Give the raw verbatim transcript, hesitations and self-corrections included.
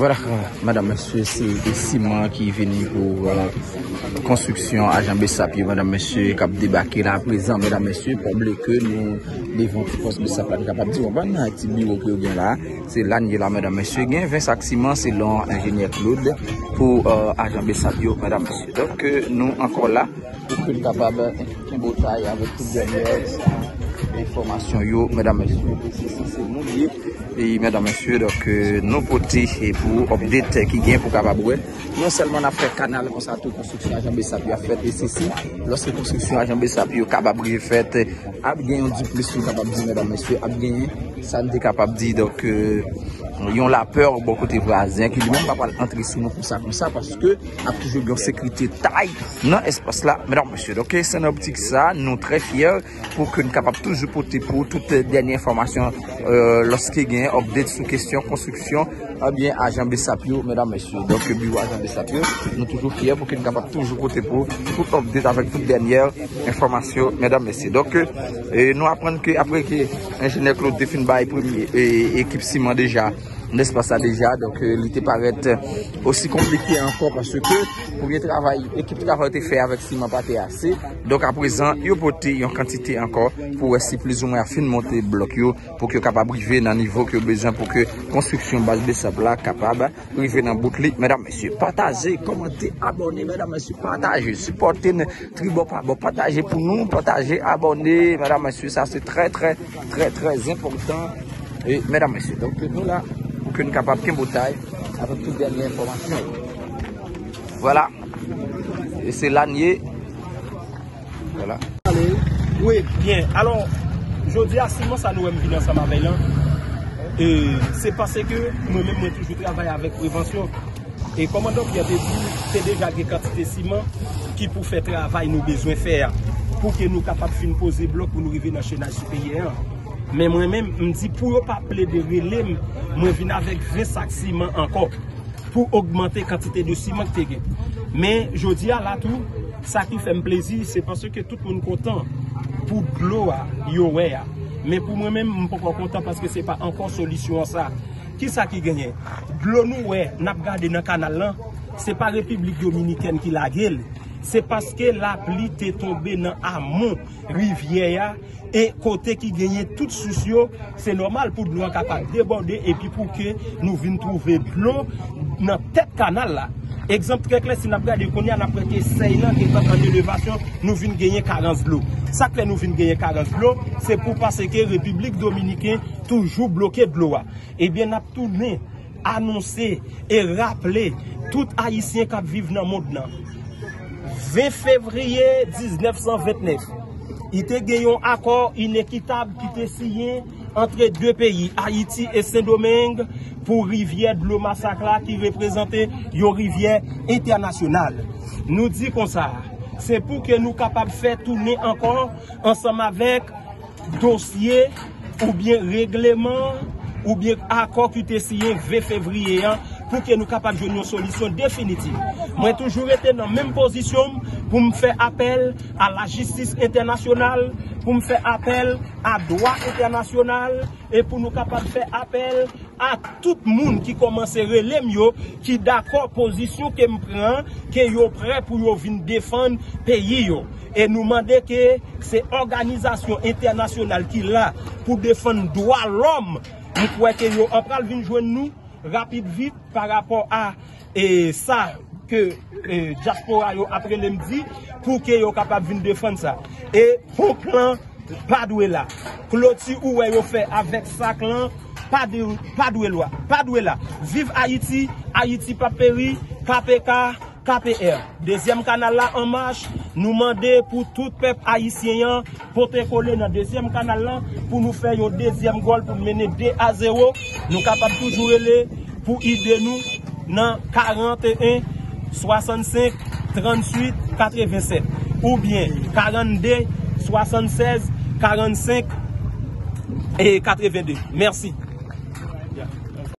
Voilà, medam, mesye, se siman ki vini pou konstriksyon ajan BSAP yo, medam, mesye, k ap debake la aprezan, medam, mesye, pa bliye ke nou devan ti pòs BSAP la, nou kapab di, w konprann, ti biwo ke yo gen la, se la n ye la, medam, mesye, gen ven sak siman, selon enjenyè Claude, pou ajan BSAP yo, medam, mesye. Donk, nou ankò la, pou ke n kapab kenbe w tay avèk tout dènyè enfòmasyon yo, medam, mesye. Se, se, se nou ye. E medam, mesye, donk, nou pote pou update ki gen pou kapab wè. Non sèlman n ap fè kanal konsa tou, konstriksyon ajan BSAP yo ap fèt, e se si, lòske konstriksyon ajan BSAP yo kapab rive fèt, ap gen yon diplis, nou kapab di, medam, mesye, ap gen sa n te kapab di, donk, yon lapè bò kote vwazen ki li menm pa pral antre sou nou konsa, konsa, paske ap toujou gen yon sekirite tay nan espas la, medam, mesye. Donk, se nan optik sa, nou trè fyè pou ke n kapab toujou pote pou tout dènyè enfòmasyon, lòske gen update sou kesyon konstriksyon, ebyen, ajan BSAP yo, medam, mesye. Donk, biwo ajan BSAP yo, nou toujou fyè pou ke n kapab toujou pote pou tout update avèk tout dènyè enfòmasyon, medam, mesye. Donk, nou aprann ke apre ke enjenyè Claude te fin bay premye ekip siman deja, nan espas la deja, donk, li te parèt osi konplike ankò paske premye travay, ekip travay te fè avèk siman pa te ase. Donk, aprezan, yo pote yon kantite ankò pou wè si plizoumwen a fin monte blòk yo, pou ke yo kapab rive nan nivo ke yo bezwen pou ke konstriksyon baz BSAP la kapab rive nan bout li, medam, mesye. Pataje, kòmante, abòne, medam, mesye. Pataje, sipòte n tribò pa bò. Pataje pou nou, pataje, abòne, medam, mesye. Sa se trè, trè, trè, trè enpòtan. E, medam, mesye, donk, nou la pou ke nou kapab kenbe w tay avèk tout dènyè enfòmasyon yo. Vwala. E se la n ye. Vwala. Wi, byen. Alò, jodi a, siman sa nou wè m vin ansanm avè l lan, e, se paske mwen menm, mwen toujou travay avèk prevansyon. E kòmandan Pierre te di, se deja gen kantite siman ki pou fè travay nou bezwen fè a, pou ke nou kapab fin poze blòk pou nou rive nan chenaj siperyè a. Men mwen menm, m di pou yo pa plede rele m, mwen vin avèk ven sak siman ankò pou ogmante kantite de siman ki te gen. Men jodi a la tou, sa ki fè m plezi, se paske tout moun kontan pou dlo a, yo wè a. Men pou mwen menm, m poko kontan paske se pa ankò solisyon an sa. Kisa ki genyen? Dlo nou wè, n ap gade nan kanal lan, se pa Repiblik Dominikèn ki lage l. Se paske lapli te tonbe nan amon rivyè a, e kote ki genyen tout sous yo, se nòmal pou dlo a kapab debòde epi pou ke nou vin twouve dlo nan tèt kanal la. Egzanp trè klè, si n ap gade kounye a, n ap wè ke sèy lan gentan an elevasyon, nou vin genyen karans dlo. Sa k fè nou vin genyen karans dlo, se pou paske Repiblik Dominiken toujou bloke dlo a. Ebyen, n ap tounen anonse e raple tout Ayisyen k ap viv nan mond lan. Ven fevriye diznèf san vennèf, i te gen yon akò inekitab ki te siyen antre de peyi, Ayiti e Sendomeng, pou rivyè dlo Masak la ki reprezante yon rivyè entènasyonal. Nou di konsa, se pou ke nou kapab fè tounen ankò ansanm avèk dosye oubyen regleman oubyen akò ki te siyen ven fevriye an, pou ke nou kapab jwenn yon solisyon definitif. Mwen toujou rete nan menm pozisyon m pou m fè apèl a lajistis entènasyonal, pou m fè apèl a dwa entènasyonal, e pou nou kapab fè apèl a tout moun ki kòmanse rele m yo, ki dakò pozisyon ke m pran, ke yo prè pou yo vin defann peyi yo. E nou mande ke se òganizasyon entènasyonal ki la pou defann dwa lòm, m kwè ke yo an pral vin jwenn nou rapid vit pa rapò a, e, sa ke, e, dyaspora yo ap rele m di, pou ke yo kapab vin defann sa. E bon plan pa dwe la. Kloti ou wè yo fè avèk sak lan, pa dwe, pa dwe lwa, pa dwe la. Viv Ayiti, Ayiti p ap peri, K P K, K P R. Dezyèm kanal la an mach, nou mande pou tout pèp ayisyen an pote kole nan dezyèm kanal lan pou nou fè yon dezyèm gòl pou n mennen de a zewo. Nou kapab toujou rele pou ide nou nan karannde swasann senk tranntuit katrevennsèt oubyen karannde swasann sèz karannsenk e katrevende. Mèsi.